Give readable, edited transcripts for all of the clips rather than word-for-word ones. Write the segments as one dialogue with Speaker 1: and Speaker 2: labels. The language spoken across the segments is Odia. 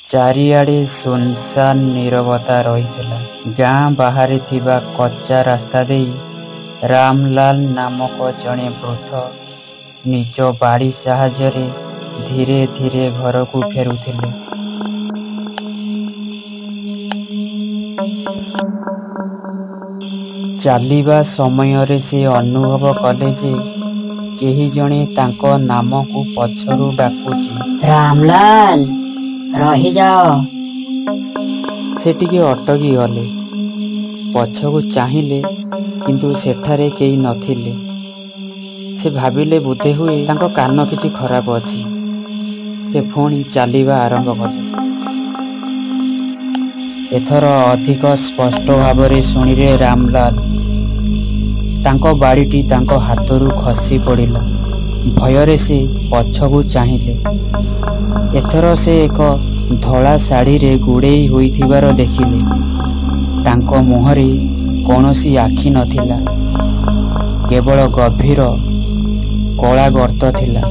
Speaker 1: ଚାରିଆଡ଼େ ଶୂନଶାନ ନୀରବତା ରହିଥିଲା। ଗାଁ ବାହାରେ ଥିବା କଚ୍ଚା ରାସ୍ତା ଦେଇ ରାମଲାଲ ନାମକ ଜଣେ ବୃଦ୍ଧ ନିଜ ବାଡ଼ି ସାହାଯ୍ୟରେ ଧୀରେ ଧୀରେ ଘରକୁ ଫେରୁଥିଲେ। ଚାଲିବା ସମୟରେ ସେ ଅନୁଭବ କଲେ ଯେ କେହି ଜଣେ ତାଙ୍କ ନାମକୁ ପଛରୁ ଡାକୁଛି।
Speaker 2: ରାମଲାଲ, ରହିଯାଅ।
Speaker 1: ସେ ଟିକେ ଅଟକି ଗଲେ। ପଛକୁ ଚାହିଁଲେ, କିନ୍ତୁ ସେଠାରେ କେହି ନଥିଲେ। ସେ ଭାବିଲେ ବୋଧହୁଏ ତାଙ୍କ କାନ କିଛି ଖରାପ ଅଛି। ସେ ପୁଣି ଚାଲିବା ଆରମ୍ଭ କଲେ। ଏଥର ଅଧିକ ସ୍ପଷ୍ଟ ଭାବରେ ଶୁଣିଲେ ରାମଲାଲ। ତାଙ୍କ ବାଡ଼ିଟି ତାଙ୍କ ହାତରୁ ଖସି ପଡ଼ିଲା। ଭୟରେ ସେ ପଛକୁ ଚାହିଁଲେ। ଏଥର ସେ ଏକ ଧଳା ଶାଢ଼ିରେ ଗୁଡ଼େଇ ହୋଇଥିବାର ଦେଖିଲେ। ତାଙ୍କ ମୁହଁରେ କୌଣସି ଆଖି ନଥିଲା, କେବଳ ଗଭୀର କଳା ଗର୍ତ୍ତ ଥିଲା।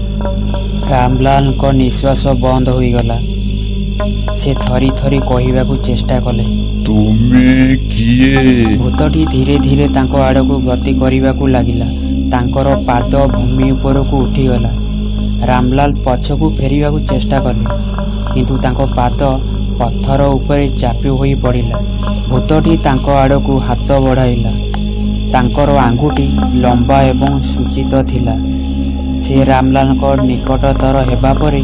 Speaker 1: ରାମଲାଲଙ୍କ ନିଶ୍ୱାସ ବନ୍ଦ ହୋଇଗଲା। ସେ ଥରି ଥରି କହିବାକୁ ଚେଷ୍ଟା କଲେ,
Speaker 3: ତୁମେ କିଏ?
Speaker 1: ଭୂତଟି ଧୀରେ ଧୀରେ ତାଙ୍କ ଆଡ଼କୁ ଗତି କରିବାକୁ ଲାଗିଲା। ତାଙ୍କର ପାଦ ଭୂମି ଉପରକୁ ଉଠିଗଲା। ରାମଲାଲ ପଛକୁ ଫେରିବାକୁ ଚେଷ୍ଟା କଲେ, କିନ୍ତୁ ତାଙ୍କ ପାଦ ପଥର ଉପରେ ଚାପି ହୋଇ ପଡ଼ିଲା। ଭୂତଟି ତାଙ୍କ ଆଡ଼କୁ ହାତ ବଢ଼ାଇଲା। ତାଙ୍କର ଆଙ୍ଗୁଠି ଲମ୍ବା ଏବଂ ସୂଚିତ ଥିଲା। ସେ ରାମଲାଲଙ୍କ ନିକଟତର ହେବା ପରେ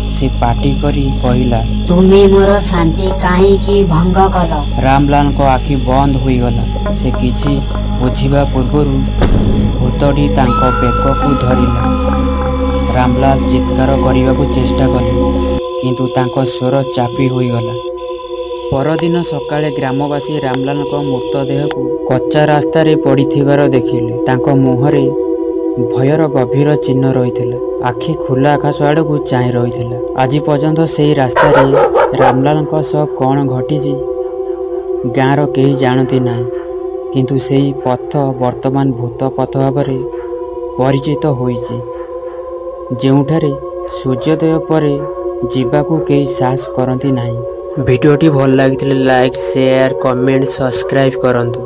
Speaker 1: ସେ ପାଟି କରି କହିଲା,
Speaker 2: ତୁମେ ମୋର ଶାନ୍ତି କାହିଁକି ଭଙ୍ଗ କଲ?
Speaker 1: ରାମଲାଲଙ୍କ ଆଖି ବନ୍ଦ ହୋଇଗଲା। ସେ କିଛି ବୁଝିବା ପୂର୍ବରୁ ଭୂତଟି ତାଙ୍କ ବେକକୁ ଧରିଲା। ରାମଲାଲ ଚିତ୍କାର କରିବାକୁ ଚେଷ୍ଟା କଲେ, କିନ୍ତୁ ତାଙ୍କ ସ୍ୱର ଚାପି ହୋଇଗଲା। ପରଦିନ ସକାଳେ ଗ୍ରାମବାସୀ ରାମଲାଲଙ୍କ ମୃତଦେହକୁ କଚ୍ଚା ରାସ୍ତାରେ ପଡ଼ିଥିବାର ଦେଖିଲେ। ତାଙ୍କ ମୁହଁରେ ଭୟର ଗଭୀର ଚିହ୍ନ ରହିଥିଲା। ଆଖି ଖୋଲା ଆକାଶ ଆଡ଼କୁ ଚାହିଁ ରହିଥିଲା। ଆଜି ପର୍ଯ୍ୟନ୍ତ ସେହି ରାସ୍ତାରେ ରାମଲାଲଙ୍କ ସହ କ'ଣ ଘଟିଛି ଗାଁର କେହି ଜାଣନ୍ତି ନାହିଁ, କିନ୍ତୁ ସେହି ପଥ ବର୍ତ୍ତମାନ ଭୂତ ପଥ ଭାବରେ ପରିଚିତ ହୋଇଛି, ଯେଉଁଠାରେ ସୂର୍ଯ୍ୟୋଦୟ ପରେ ଯିବାକୁ କେହି ସାହସ କରନ୍ତି ନାହିଁ। ଭିଡ଼ିଓଟି ଭଲ ଲାଗିଥିଲେ ଲାଇକ୍, ସେୟାର, କମେଣ୍ଟ, ସବସ୍କ୍ରାଇବ୍ କରନ୍ତୁ।